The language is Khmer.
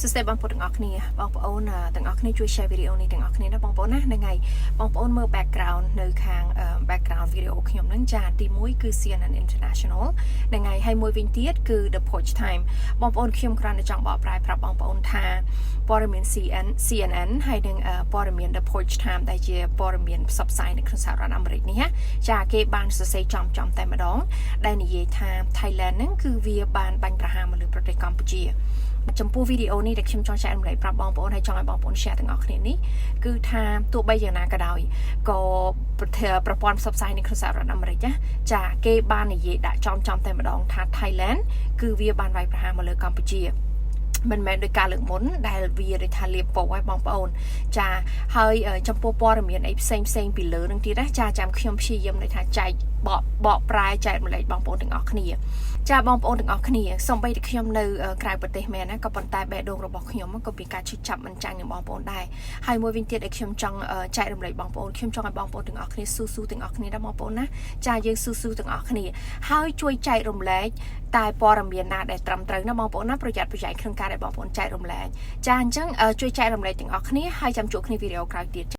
សួស្តីបងប្អូនទាំងអស់គ្នាបងប្អូនអឺទាំងអស់គ្នាជួយ share វីដេអូនេះទាំងអស់គ្នាណាបងប្អូនណាហ្នឹងហើយបងប្អូនមើល background នៅខាង background វីដេអូខ្ញុំហ្នឹងចាទី1គឺ CNN International ហ្នឹងហើយហើយមួយវិញទៀតគឺ The Porch Time បងប្អូនខ្ញុំគ្រាន់តែចង់បកប្រែប្រាប់បងប្អូនថាព័ត៌មាន CNN ហើយនិងព័ត៌មាន The Porch Time ដែលជាព័ត៌មានផ្សព្វផ្សាយនៅក្នុងសហរដ្ឋអាមេរិកនេះណាចាគេបានសរសេរចំចំតែម្ដង ដែលនិយាយថា Thailand ហ្នឹងគឺវាបានបាញ់ប្រហារមកលើប្រទេសកម្ពុជាចំពោះវីដេអូនេះដែលខ្ញុំចង់ចែករំលែកប្រាប់បងប្អូនហើយចង់ឲ្យបងប្អូន share ទាំងអស់គ្នានេះគឺថាទោះបីយ៉ាងណាក៏ដោយក៏ប្រធាប្រព័ន្ធផ្សព្វផ្សាយនៅក្នុងសហរដ្ឋអាមេរិកណាចាគេបាននិយាយដាក់ចំចំតែម្ដងថា Thailand គឺវាបានវាយប្រហារមកលើកម្ពុជាមិនមែនដោយការលើកមុនដែលវាដូចថាលាបពណ៌ឲ្យបងប្អូនចាហើយចំពោះព័ត៌មានអីផ្សេងផ្សេងពីលើនឹងទៀតណាចាចាំខ្ញុំព្យាយាមដូចថាចែកបកបកប្រែចែករំលែកបងប្អូនទាំងអស់គ្នាចាបងប្អូនទាំងអស់គ្នាសូម្បីតែខ្ញុំនៅក្រៅប្រទេសមែនណាក៏ប៉ុន្តែបេះដូងរបស់ខ្ញុំក៏មានការឈឺចាប់មិនចាញ់នឹងបងប្អូនដែរហើយមួយវិញទៀតដែលខ្ញុំចង់ចែករំលែកបងប្អូនខ្ញុំចង់ឲ្យបងប្អូនទាំងអស់គ្នាស៊ូស៊ូទាំងអស់គ្នាណាបងប្អូនណាចាយើងស៊ូស៊ូទាំងអស់គ្នាហើយជួយចែករំលែកតែព័ត៌មានណាដែលត្រឹមត្រូវណាបងប្អូនណាប្រយ័ត្នប្រយែងក្នុងការដែលបងប្អូនចែករំលែកចាអញ្ចឹងជួយចែករំលែកទាំងអស់គ្នាហើយចាំជួបគ្នាវីដេអូក្រោយទៀត។